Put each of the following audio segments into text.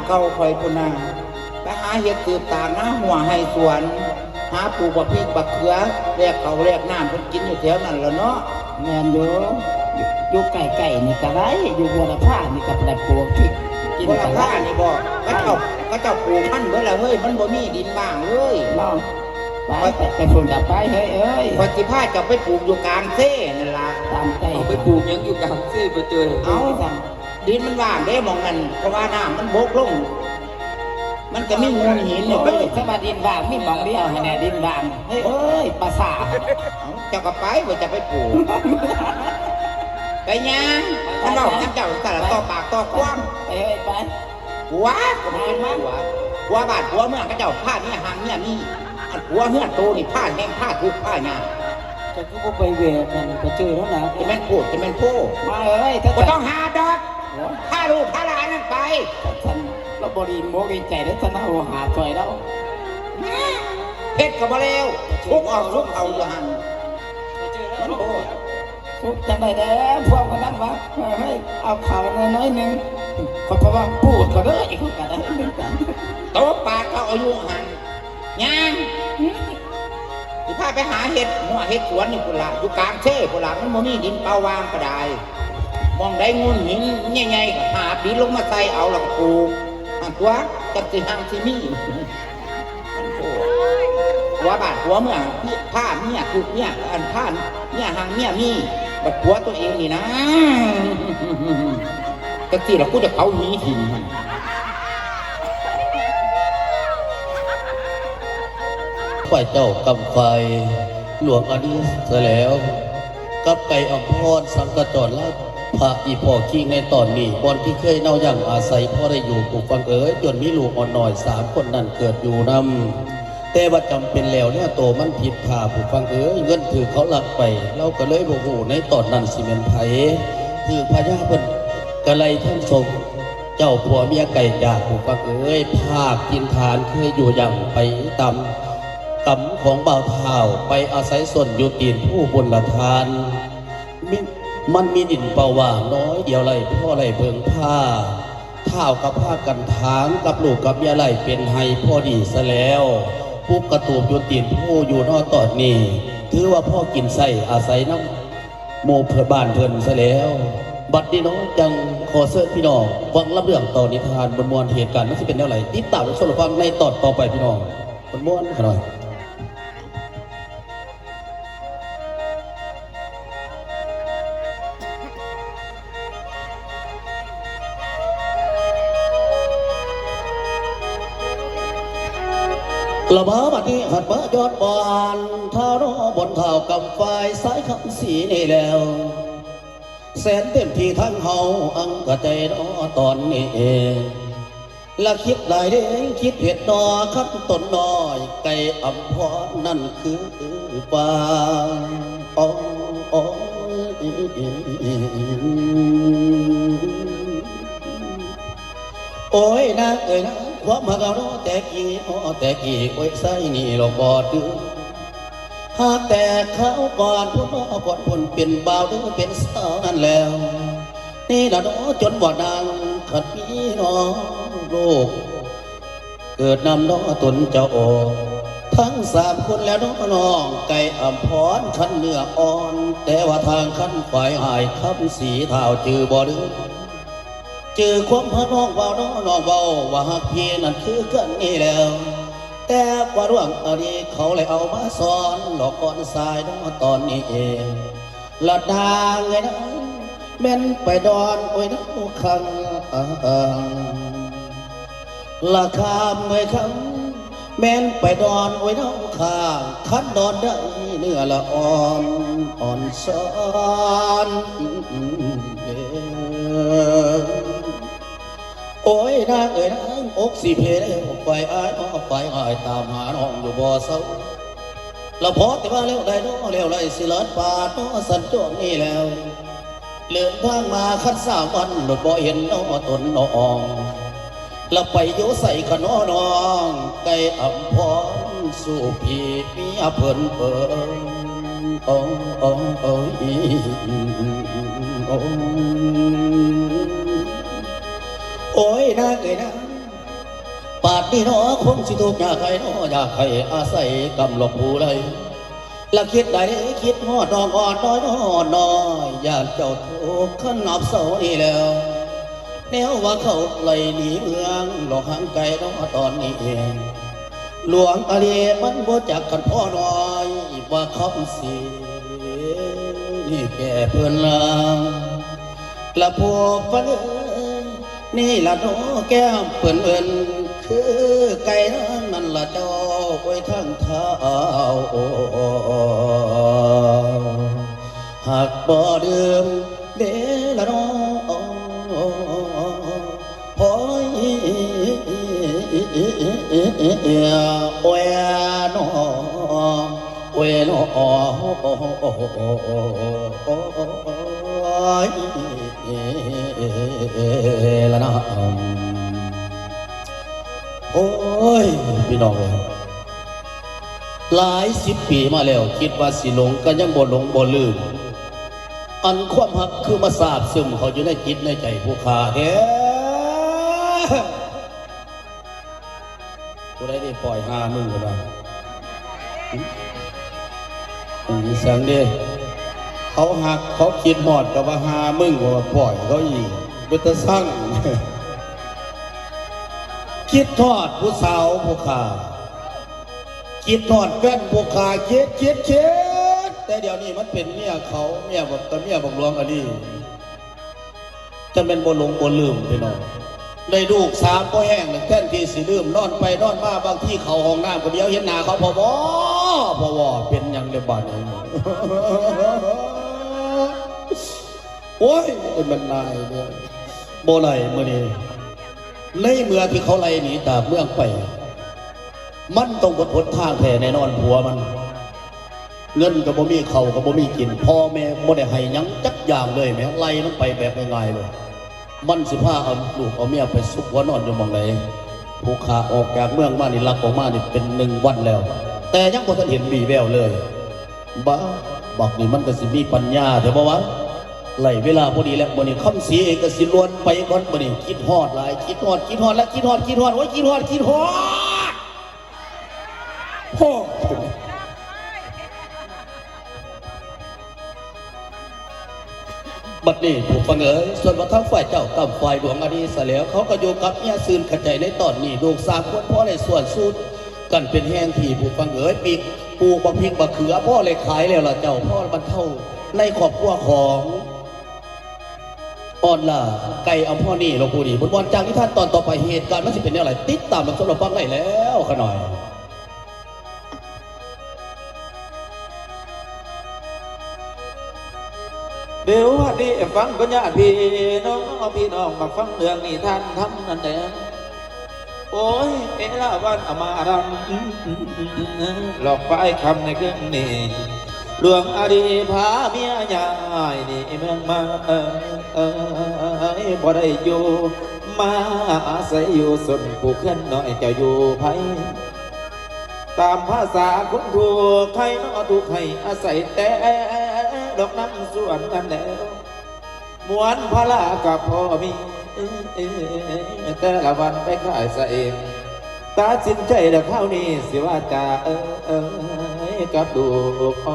ເຂົ້າຂ້ອຍພຸ້ນນາ ໄປຫາເຮັດສືບຕາກນາຮົ້ວໄຮ່ສວນ ຫາປູກບັກພິກບັກເຂືອ ແລກເຂົ້າແລກນ້ຳເພິ່ນກິນຢູ່ແຖວນັ້ນລະເນາະ. ແມ່ນຢູ່ ຢູ່ໃກ້ໆນີ້ກະໄດ້ ຢູ່ບົວລະພານີ້ກະໄດ້ປູກພິກກິນ ບົວລະພານີ້ບໍ ເຂົາເຈົ້າ ເຂົາເຈົ້າປູກມັນເບິດລະເຮີ້ຍ ມັນບໍ່ມີດິນວ່າງເລີຍເນາະ. ໄປ ໄປພຸ້ນກະໄປເຮີ້ຍເອີຍ ຂ້ອຍຊິພາເຈົ້າໄປປູກຢູ່ກາງເຊນັ້ນລະ. ຕາມໃຈ ເອົາໄປປູກຫຍັງຢູ່ກາງເຊປະເຕີຍ? ເອົາ ດິນມັນວ່າງເດ້ໝ່ອງນັ້ນ ເພາະວ່ານ້ຳມັນບົກລົງ ມັນກະມີໂງ່ນຫີນຢູ່. ໂອ້ຍ ສະບາຍ ດິນວ່າງມີໝ່ອງດຽວຫັ້ນແຫຼະ ດິນວ່າງ. ເຮີ້ຍເອີຍ ປາສາດ ເຈົ້າກະໄປບໍ່ ເຈົ້າໄປປູກ ໄປຫຍັງ? ຄັນເວົ້ານຳເຈົ້າຊັ້ນລະ ຕໍ່ປາກຕໍ່ຄວາມ. ເອີຍ ໄປ ຜົວກະບໍ່ເປັນຜົວ ຜົວບ້ານຜົວເມືອງ ເຂົາເຈົ້າພາເມຍຮັ່ງເມຍມີ ອັນຜົວເຮືອນໂຕນີ້ພາແຮ່ງພາທຸກພາຍາກ. ເຈົ້າຄືບໍ່ໄປແວ່ກັນ ໄປເຈີແລ້ວນະ. ຈະແມ່ນໂພດ ຈະແມ່ນໂພ ມາເອີຍ ບໍ່ຕ້ອງຫາດອກ ພາລູກພາຫຼານນັ້ນໄປ. ຄັນລາວບໍ່ດີອົກດີໃຈເດ້ ຄັນເຮົາຫາຊ່ອຍລາວ ເຮັດກະບໍ່ແລ້ວ ຊຸກອອກຊຸກເຂົ້າຢູ່ຫັ້ນ ມັນໂພດ. ສຸກຈັ່ງໃດແດ່ ພວກມັນນັ້ນວ່າ ເຮີ້ຍ ເອົາເຂົ້າໜ້ອຍໜຶ່ງ ເຂົາເຈົ້າວ່າປູດກະເດີ ອີກກະໄດ້ຄືກັນ. ໂຕປາກເຂົາອາຍຸຫັ້ນ ຍ່າງ ຊິພາໄປຫາເຮັດຮົ້ວເຮັດສວນຢູ່ພຸ້ນລະ ຢູ່ກາງເຊພຸ້ນລະ ມັນບໍ່ມີດິນເປົ່າວ່າງກະດາຍ. ໝ່ອງໃດໂງ່ນຫີນໃຫຍ່ໆ ກະຫາບດິນລົງມາໃສ່ເອົາ ລະກະປູກ ຫັ້ນຕົວະ ຈັກຊິຮັ່ງຊິມີ. ໂອ້ ຜົວບ້ານຜົວເມືອງ ພາເມຍທຸກເມຍ ອັນພາເມຍຮັ່ງເມຍມີ ບັດຜົວໂຕເອງນີ້ນາ ຈັກຊີ້ລະ ກູຈະເຜົາຫີຖິ້ມຫັ້ນ. ຂ້າພະເຈົ້າ ກຳໄຟ ຫຼວງອະດີສະແລ້ວ ກັບໄກ່ອຳພອນ ສັງກະຈອນລາວ ພະອີ່ພໍ່ຄີງໃນຕອນນີ້ ບ່ອນທີ່ເຄີຍເນົາຫຍັງອາໄສພໍໄດ້ຢູ່ ຜູ້ຟັງເອີຍ, ຈົນມີລູກອ່ອນນ້ອຍສາມຄົນນັ້ນເກີດຢູ່ນຳ. ແຕ່ວ່າຈຳເປັນແລ້ວແລ້ວໂຕມັນຜິດທ່າ ຜູ້ຟັງເອີຍ, ເງິນຖືກເຂົາລັກໄປ, ລາວກໍເລີຍບໍ່ຮູ້ໃນຕອນນັ້ນຊິແມ່ນໃຜ. ຖືກພະຍາເພິ່ນກະໄລ່ທັງສອງເຈົ້າຜົວເມຍໄກ່ຈາກ ຜູ້ຟັງເອີຍ, ພາກຖິ່ນຖານເຄີຍຢູ່ຢ່າງໄປຕາມກຳຂອງບ່າວທ້າວ, ໄປອາໄສຊົນຢູ່ຕີນພູບຸນລະທານ. ມີ ມັນມີດິນເປົ່າວ່າງນ້ອຍດຽວໄດ້ພໍໄດ້ເພິ່ງພາ. ທ້າວກໍພາກັນຖາງກັບລູກກັບເມຍໄລ່ເປັນໄຮ່ພໍດີຊະແລ້ວ, ປຸກກະຕູບຢູ່ຕີນພູຢູ່ເນາະຕອນນີ້, ຖືວ່າພໍກິນໃຊ້ອາໄສນຳໝູ່ເພື່ອນບ້ານເພິ່ນຊະແລ້ວ. ບັດນີ້ເນາະ ຈັ່ງຂໍເຊີນພີ່ນ້ອງຟັງລຳເລື່ອງຕໍ່ນິທານມ່ວນໆ, ເຫດການມັນຊິເປັນແນວໃດ, ຕິດຕາມໄປຊົມຮັບຟັງໃນຕອນຕໍ່ໄປ ພີ່ນ້ອງ. ມ່ວນໆ ຂະໜ້ອຍ. ລະມາບັດນີ້ ຫັນມາຍອດບ່ອນທ້າວເນາະ ບ່ອນທ້າວກຳຝ້າຍສາຍຄຳສີນີ້ແລ້ວ. ແສນເຕັມທີ່ທັງເຮົາອັງກະໃຈເນາະຕອນນີ້ເອງ. ລະຄິດຫຼາຍເດ້ ຄິດຜິດເນາະ ຄັນຕົນນ້ອຍໄກ່ອຳພອນນັ້ນຄືວ່າ ໂອ້ຍ ໂອ້ຍ ນາງເອີຍນາງ ຄວາມຮັກເຮົາເນາະແຕ່ກີ້ ເນາະແຕ່ກີ້ ໂອ້ຍ ໃສນີ້ລອກບໍ່ຖືກ ຫາກແຕ່ຄາວກ່ອນພຸ້ນເນາະ ກ່ອນພຸ້ນເປັນບ່າວຫຼືເປັນສາວນັ້ນແລ້ວ ນີ້ລະເນາະ ຈົນວ່ານາງຄັນມີນ້ອງລູກ ເກີດນຳເນາະຕົນເຈົ້າ ທັງສາມຄົນແລ້ວເນາະ ນ້ອງໄກ່ອຳພອນຄັນເນື້ອອ່ອນ ແຕ່ວ່າທາງຄັນຝ່າຍອ້າຍຄຳສີ ທ້າວຈື່ບໍ່ລືມ ຈື່ຄວາມພະນ້ອງເວົ້າເນາະ ນ້ອງເວົ້າວ່າຮັກພີ່ນັ້ນຄືກັນນີ້ແລ້ວ ແຕ່ວ່າດວງອະດີເຂົາໄດ້ເອົາມາສອນ ລອກກ່ອນສາຍເນາະຕອນນີ້ເອງ ລະນາງເອີຍນາງ ແມ່ນໄປນອນໂອຍນຳຄັງ ລະຄຳເອີຍຄຳ ແມ່ນໄປນອນໂອຍນຳຄັງ ຄັນນອນໄດ້ເນື້ອລະອ່ອນ ອ່ອນຊອນ ເອີ ໂອຍ ນາງເອີຍ ນາງ ອົກຊິເພແລ້ວ ໄຟອ້າຍ ໄຟອ້າຍ ຕາມຫານ້ອງຢູ່ບໍ່ເຊົາ ລະພໍແຕ່ວ່າແລ້ວໄດ້ເນາະ ແລ້ວໄດ້ຊິລອດປາດເນາະ ສັນຈອນນີ້ແລ້ວ ເດີນທາງມາຄັນສາມວັນ ໂດດບໍ່ເຫັນເນາະຕົນນ້ອງ ລະໄປຢູ່ໃສຄະເນາະນ້ອງ ໄກ່ອຳພອນ ສູ່ພີ່ເມຍເພິ່ນເອີຍ ໂອ ໂອ ໂອຍ ໂອຍ ນາງເອີຍນາງ ປາດນີ້ເນາະ ຄົງຊິທຸກຍາກໃຫ້ເນາະ ຢາກໃຫ້ອາໄສກຳລັບຜູ້ໃດ ລະຄິດໃດຄິດຮອດນ້ອງອ່ອນນ້ອຍ ນ້ອງອ່ອນນ້ອຍ ຢ້ານເຈົ້າທຸກຄັນນັບເຊົ້ານີ້ແລ້ວ ແນວວ່າເຂົາໄລ່ໜີເມືອງ ລອກຫ່າງໄກເນາະຕອນນີ້ເອງ ຫຼວງອາລີມັນບໍ່ຈັກຄັນພໍ່ນ້ອຍ ວ່າຄຳສີນີ້ແກ່ເພິ່ນລາ ລະພວກເພິ່ນເອີຍ ນີ້ລະເນາະແກ້ມເພິ່ນເອີ້ນ ຄືໄກ່ນາງນັ້ນລະເຈົ້າ ໂອ້ຍ ທາງທ້າວ ຫາກບໍ່ດື່ມເດ້ລະເນາະ ໂອ້ຍ ໂອ້ຍ ໂອ້ຍ ລະນະ ໂອ້ຍ ພີ່ນ້ອງເອີຍ ຫຼາຍສິບປີມາແລ້ວ ຄິດວ່າຊິຫຼົງ ກໍຍັງບໍ່ຫຼົງບໍ່ລືມ ອັນຄວາມຮັກຄືມາຊາບຊຶມເຂົ້າຢູ່ໃນຈິດໃນໃຈຜູ້ຂ້າແທ້. ຜູ້ໃດໄດ້ປ່ອຍຫາມຶງກໍໄດ້ ອີ່ສັງເດ້ ເຂົາຮັກເຂົາຄິດຮອດກໍວ່າຫາມຶງ ກໍວ່າປ່ອຍເຂົາອີກ ເປັນຕາຊັງ ຄິດຮອດຜູ້ສາວຜູ້ຂ້າ ຄິດຮອດແຟນຜູ້ຂ້າ ຄິດ ຄິດ ຄິດ ແຕ່ດຽວນີ້ມັນເປັນເມຍເຂົາ ເມຍບັກ ເມຍບັກຫຼວງອາລີ. ຈະແມ່ນບໍ່ຫຼົງບໍ່ລືມພີ່ນ້ອງ ໄດ້ລູກສາມພໍແຮງ ແທນທີ່ຊິລືມ ນອນໄປນອນມາ ບາງທີເຂົ້າຫ້ອງນ້ຳກໍດຽວເຫັນໜ້າເຂົາ ພໍ່ວໍ ພໍ່ວໍ ເປັນຫຍັງແດ່ບາດນີ້ ໂອ້ຍ ມັນນາຍເດ້ ບໍ່ໄດ້ມື້ນີ້ ໃນເມື່ອທີ່ເຂົາໄລ່ໜີຈາກເມືອງໄປ ມັນຕ້ອງໝົດຫົນທາງແທ້ແນ່ນອນ ຜົວມັນ ເງິນກໍບໍ່ມີ ເຂົ້າກໍບໍ່ມີກິນ ພໍ່ແມ່ບໍ່ໄດ້ໃຫ້ຫຍັງຈັກຢ່າງເລີຍແໝ ໄລ່ມັນໄປແບບງ່າຍໆໂລດ ມັນຊິພາເອົາລູກເອົາເມຍໄປຊຸກຫົວນອນຢູ່ໝ່ອງໃດ? ຜູ້ຂ້າອອກຈາກເມືອງມານີ້ ລັກອອກມານີ້ເປັນໜຶ່ງວັນແລ້ວ ແຕ່ຍັງບໍ່ທັນເຫັນວີ່ແວວເລີຍ. ບາ ບັກນີ້ມັນກໍຊິມີປັນຍາແທ້ບໍ່ວະ? ໄລ່ເວລາພໍດີແລ້ວ ມື້ນີ້ຄຳສີເອງກໍຊິລວນໄປກ່ອນ ມື້ນີ້ຄິດຮອດຫຼາຍ ຄິດຮອດ ຄິດຮອດ ແລະ ຄິດຮອດ ຄິດຮອດ ໂອ້ຍ ຄິດຮອດ ຄິດຮອດ. ໂອ້ ບັດນີ້ຜູ້ຟັງເອີຍ ສ່ວນວ່າທາງຝ່າຍເຈົ້າກັບຝ່າຍຫຼວງອາລີຊະແລ້ວ ເຂົາກໍຢູ່ກັບເມຍຊື່ນຂະໃຈໃນຕອນນີ້ ລູກສາມຄົນພໍໄດ້ຊວນຊູນກັນເປັນແຮງທີ່ ຜູ້ຟັງເອີຍ ປີກປູກບັກພິກບັກເຂືອພໍໄດ້ຂາຍແລ້ວລະເຈົ້າ ພໍບັນເທົາໃນຄອບຄົວຂອງ ອອນລາ ໄກ່ອຳພອນນີ້ ຫຼວງຜູ້ດີ ບຸນບອນ ຈາກນິທານຕອນຕໍ່ໄປ ເຫດການມັນຊິເປັນແນວໃດ ຕິດຕາມຮັບຊົມຮັບຟັງໄດ້ແລ້ວຂະນ້ອຍ. ເດວະດີ ຟັງກັນຍາດພີ່ນ້ອງ ພີ່ນ້ອງມາຟັງເລື່ອງນິທານທຳນັ້ນແດ່. ໂອ້ຍ ເອລາວັນອາມາລຳ ຫຼອກຝ້າຍຄຳໃນຄືນນີ້ ຫຼວງອາລີພາເມຍຍ້າຍໜີເມືອງມາ ເອີຍ ບໍ່ໄດ້ຢູ່ ມາອາໄສຢູ່ຊົນຜູ້ເຂື່ອນນ້ອຍ ເຈົ້າຢູ່ໃຜ? ຕາມພາສາຄົນທຸກໄຄເນາະ ທຸກໄຄອາໄສແຕ່ດອກນ້ຳສວນນັ້ນແຫຼວ. ມວນພາລະກັບພໍ່ມີ ແຕ່ລະວັນໄປຂາຍສະເອງ ຕັດສິນໃຈແລ້ວຄາວນີ້ ຊິວ່າຈາເອີຍກັບລູກ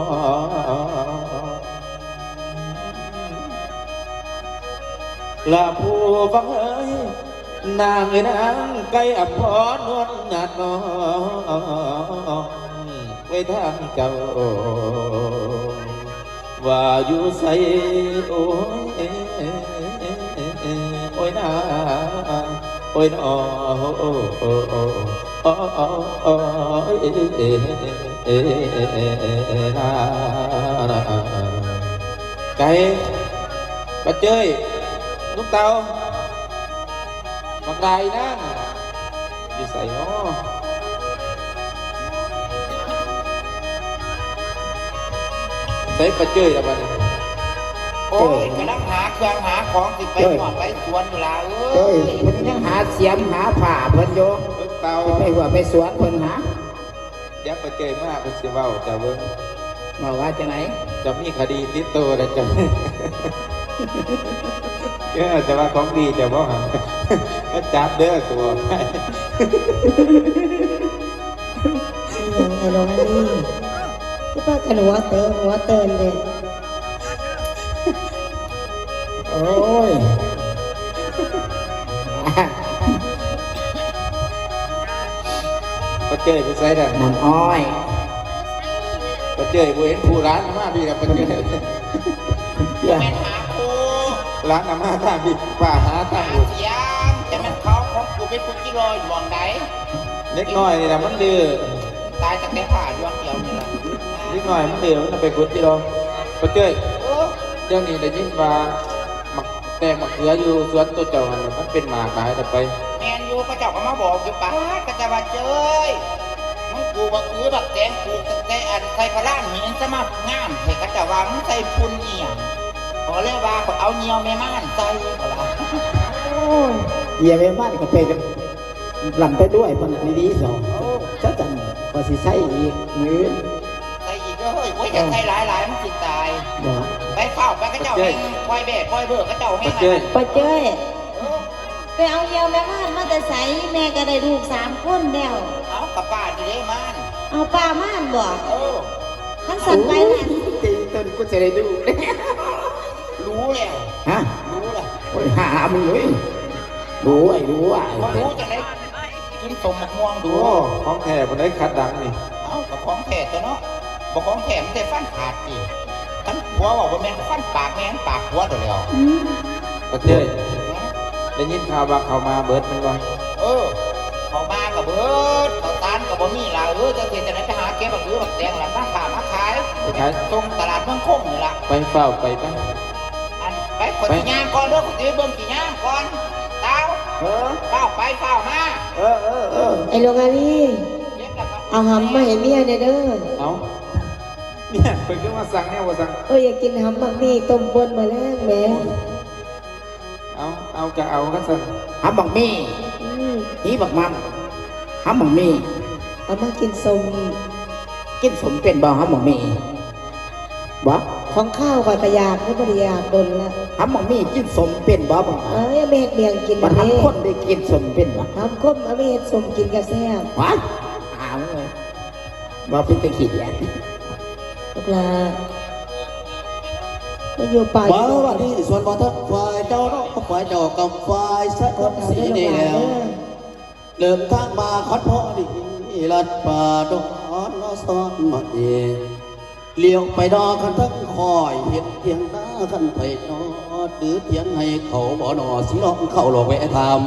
ລະຜູ້ຟັງເອີຍ ນາງເອີຍນາງ ໄກ່ອຳພອນນວນໜາດນ້ອງ ໄວ້ທາງເຈົ້າ ວ່າຢູ່ໃສ ໂອ້ຍ ໂອ້ຍນາ ໂອ້ຍນອ ໂອ້ຍ ນາ ໄກ່ ປາເຈີຍ ລຸງເຕົ່າ ບັກຫຼາຍນາງ ຢູ່ໃສເນາະ? ໃສປາເຈີຍລະບັດນີ້? ໂອ້ຍ ເອີ ກຳລັງຫາເຄື່ອງຫາຂອງ ຊິໄປ ເອີ ຮວດໄປສວນພຸ້ນລະເອີຍ. ເອີ ເພິ່ນຍັງຫາສຽມຫາຜ້າເພິ່ນຢູ່ ເອີ ເຕົ່າ ຊິໄປຮວດໄປສວນເພິ່ນຫາ. ດຽວປາເຈີຍມາເພິ່ນຊິເວົ້າເຈົ້າເບິ່ງ. ເວົ້າວ່າຈັ່ງໃດ? ເຈົ້າມີຄະດີຕິດໂຕແລ້ວເຈົ້າ. ເອີ ແຕ່ວ່າຂອງດີເຈົ້າບໍ່ຫັ້ນ. ມາຈັບເດີ ກູບອກໃຫ້. ອີ່ຫຍັງໄອ້ນ້ອງອັນນີ້ ຄືພາກັນຫົວເຕີງຫົວເຕີນແທ້? ໂອ້ຍ ປ້າເຈ້ຍໄປໃສລະ? ນ້ຳອ້ອຍ ປ້າເຈ້ຍບໍ່ເຫັນຜູ້ ຫຼານມາພີ້ລະ ປ້າເຈ້ຍ. ເຈົ້າ ແມ່ນຫາກູ ຫຼານນຳມາທາງພີ້ ປ້າຫາທາງພຸ້ນ. ສຽງ ຈະແມ່ນເຂົາຂອງກູໄປຂຸດຈີ່ລໍຢູ່ໝ່ອງໃດ? ເດັກນ້ອຍນີ້ລະມັນດື້ ຕາຍຕັ້ງແຕ່ຜ້າດວງດຽວນີ້ລະ. ເດັກນ້ອຍມັນດື້ ມັນນຳໄປຂຸດຈີ່ລໍ. ປ້າເຈ້ຍ ເອີ ດຽວນີ້ໄດ້ຍິນວ່າ ໝາກແຕງໝາກເຂືອຢູ່ສວນໂຕເຈົ້າຫັ້ນ ມັນເປັນໝາກຫຼາຍແລ້ວໄປ. ແມ່ນຢູ່ ເຂົາເຈົ້າກໍມາບອກຢູ່ປາດ ເຂົາເຈົ້າວ່າ ເຈ້ຍ ມຶງປູກບັກອືບັກແຕງ ປູກຕັ້ງແຕ່ອັນໃສ່ພະລານຫີນ ສະມາງາມແທ້ ເຂົາເຈົ້າວ່າ ມຶງໃສ່ຝຸ່ນອີ່ຫຍັງ? ຂ້ອຍເລີຍວ່າ ຂ້ອຍເອົາຍ່ຽວແມ່ມ່ານໃສ່ ຂ້ອຍວ່າ. ໂອ້ຍ ຍ່ຽວແມ່ມ່ານກໍເປັນ ລຳໄປດ້ວຍ ປານນັ້ນດີໆ ສອງ ໂອ້ ຊັ້ນ ຂ້ອຍຊິໃສ່ອີກມື້ອື່ນ. ໃສ່ອີກເດີເຮີ້ຍ ໂອ້ຍ ຢ່າໃສ່ຫຼາຍໆ ມັນຊິຕາຍ. ບໍ່ ໄປຟ້າວໄປ ເຂົາເຈົ້າແຮ່ງປ່ອຍແບ້ປ່ອຍເບີ ເຂົາເຈົ້າແຮ່ງ ປ້າເຈ້ຍ ປ້າເຈ້ຍ ເອີ ໄປເອົາຍ່ຽວແມ່ມ່ານມາແຕ່ໃສ? ແມ່ກໍໄດ້ລູກສາມຄົນແລ້ວ. ເອົາ ກໍປ້ານີ້ເດ້ມ່ານ. ເອົາ ປ້າມ່ານບໍ? ເອີ ຄັນຊັ້ນໄປນັ້ນ ຕີຕົນ ກູຈະໄດ້ດູ ຮູ້ແລ້ວ ຮະ ຮູ້ລະ. ໂອ້ຍ ຫາມັນເວີຍ ຮູ້ໄວ້ ຮູ້ໄວ້ ບໍ່ຮູ້ຈັ່ງໃດ ກິນສົ້ມໝາກມ່ວງດູ. ໂອ້ ຂອງແທ້ບໍ່ໄດ້ ຂັດດັງນີ້. ເອົ້າ ກໍຂອງແທ້ຕົວເນາະ ບໍ່ຂອງແທ້ມັນໄດ້ຟັນຂາດຕິ. ຄັນຜົວເວົ້າບໍ່ແມ່ນ ກໍຟັນປາກແມ່ມັນ ປາກຜົວໂດດແລ້ວ. ອືມ ປາເຈ້ຍ ໄດ້ຍິນຂ່າວວ່າເຂົ້າມາເບິດແມ່ນບໍ່? ເອີ ເຂົ້າມາກໍເບິດ ເຂົ້າສານກໍບໍ່ມີລະ. ເອີ ຈັກຊິເຮັດຈັ່ງໃດ ໄປຫາເກັບບັກອືບັກແຕງລະ ມາຄ້າມາຂາຍ ໄປຂາຍ ສົ່ງຕະຫຼາດເມືອງຄົງນີ້ລະ. ໄປ ຟ້າວໄປ ໄປ ອັນ ໄປ ຂ້ອຍ ໄປ ຊິຍ່າງກ່ອນເດີ ຂ້ອຍຊິເບິ່ງ ຊິຍ່າງກ່ອນ ຕາວ ເອີ ຟ້າວໄປ ຟ້າວມາ. ເອີ ເອີ ເອີ ໄອ້ຫຼວງອາລີ ເກັບລະ ເອົາຫຳມາໃຫ້ເມຍແດ່ເດີ. ເອົ້າ ເມຍ ເພິ່ນຄືມາສັ່ງແນວບໍ່ສັ່ງ? ເອີ ຢາກກິນຫຳໝາກໝີ່ຕົ້ມປົ່ນມື້ແລງແໝ. ເອົາ ເອົາກະເອົາ ຄັນຊັ້ນ ຫຳໝາກໝີ່. ອືມ ມີບັກມັນ ຫຳໝາກໝີ່ ເອົາມາກິນສົ້ມ. ກິນສົ້ມເປັນບໍ່ ຫຳໝາກໝີ່? ບໍ່ ຂອງຄາວຂ້ອຍກະຢາກຢູ່ ບໍ່ໄດ້ຢາກດົນລະ. ຫຳໝາກໝີ່ກິນສົ້ມເປັນບໍ່? ເອີຍ ແມ່ເຮັດໝຽງກິນ ບັດຫຳຄົນໄດ້ກິນສົ້ມເປັນບໍ່? ຫຳຄົນເອົາໄປເຮັດສົ້ມກິນກະແຊບ. ຫວາຍ ຫາເອີຍ ບໍ່ເປັນຕາຂີ້ດຽດ. ລູກຫຼ້າ ມາຢູ່ປ່າ ມາວ່ານີ້ສວນບໍ່ທັນ ຝ່າຍເຈົ້າເນາະ ຝ່າຍເຈົ້າກັບຝ່າຍຊາຍຄົນສີນີ້ແລ້ວ ເດີນທາງມາຮອດພໍດີ ລັດປ່າດອນນອສອນມາເອ ລ້ຽວໄປນອກຄັນທັງຄອຍ ເຮັດຖຽງນາຄັນໄປນອດ ຫຼືຖຽງໃຫ້ເຂົາບໍ່ນອ ຊິລອງເຂົ້າລອກແວະຖາມ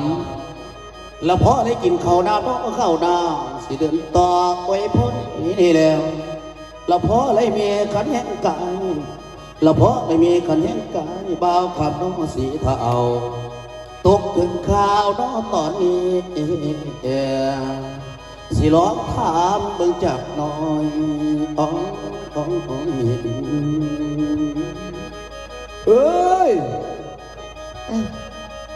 ລະພໍໄດ້ກິນເຂົ້ານ້ຳ ເຂົ້ານ້ຳ ຊິເດີນຕໍ່ໄປພໍດີນີ້ແລ້ວ ລະພໍໄດ້ມີຄັນແຮງກາຍ ລະພໍໄດ້ມີຄັນແຮງກາຍ ບ່າວຄຳນ້ອງສີຖ້າເອົາ ຕົກເຖິງຄາວເນາະຕອນນີ້ ຊິລອງຖາມເບິ່ງຈັກໜ່ອຍ ອອງ ອອງ ອອງ ເອີຍ ອ້າວ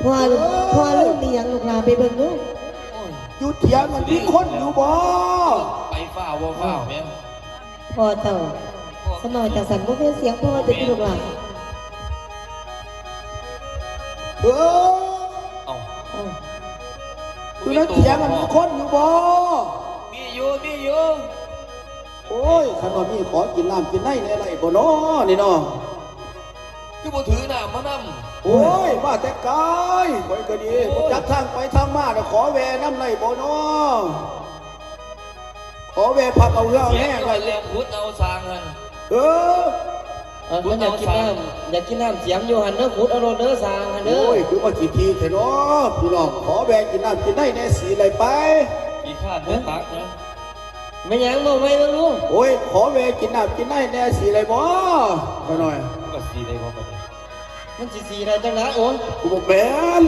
ພໍ່ ເອີຍ ພໍ່ລືມອີ່ຫຍັງ ລູກຫຼ້າໄປເບິ່ງດູ. ໂອ້ຍ ຢູ່ຖຽງຫັ້ນມີຄົນຢູ່ບໍ່? ໄປຟ້າວບໍ່ຟ້າວແມ່ນ ພໍ່ເຈົ້າ ສະເໝີຈັງຊັ້ນ ບໍ່ແມ່ນສຽງພໍ່ເຈົ້າຕິລູກຫຼ້າ. ເອີ ເອົ້າ ເອົ້າ ຢູ່ໃນຖຽງຫັ້ນມີຄົນຢູ່ບໍ່? ມີຢູ່ ມີຢູ່. ໂອ້ຍ ຄັນວ່າມີ ຂໍກິນນ້ຳກິນໃນແດ່ໄດ້ບໍ່ນໍນີ້ນໍ? ຄືບໍ່ຖືນ້ຳມານຳ? ໂອ້ຍ ມາແຕ່ໄກ ຂ້ອຍກໍດີ ບໍ່ຈັກທາງໄປທາງມາ ຂໍແວ່ນຳໄດ້ບໍ່ນໍ? ຂໍແວ່ພັກເອົາເຫື່ອເອົາແຮງໄວ້ ແລ່ນຂຸດເອົາສາງຫັ້ນ. ເອີ ເອີ ຄັນຢາກກິນນ້ຳ ຢາກກິນນ້ຳສຽມຢູ່ຫັ້ນເດີ ຂຸດເອົາໂລດເດີ ສາງຫັ້ນເດີ. ໂອ້ຍ ຄືວ່າຂີ້ຖີ່ແທ້ນໍພີ່ນ້ອງ ຂໍແວ່ກິນນ້ຳກິນໃນແດ່ ຊິໄດ້ໄປ. ຂີ້ຄ້ານເດີ ຕັກເດີ. ແມ່ນຫຍັງ ເວົ້າໃໝ່ເບິ່ງດູ? ໂອ້ຍ ຂໍແວ່ກິນນ້ຳກິນໃນແດ່ ຊິໄດ້ບໍ່? ຂ້ານ້ອຍ ກໍຊິໄດ້ບໍ່ບັດນີ້? ມັນຊິ ຊິໄດ້ຈັ່ງໃດ? ໂອ້ຍ ບໍ່ແມ່ນ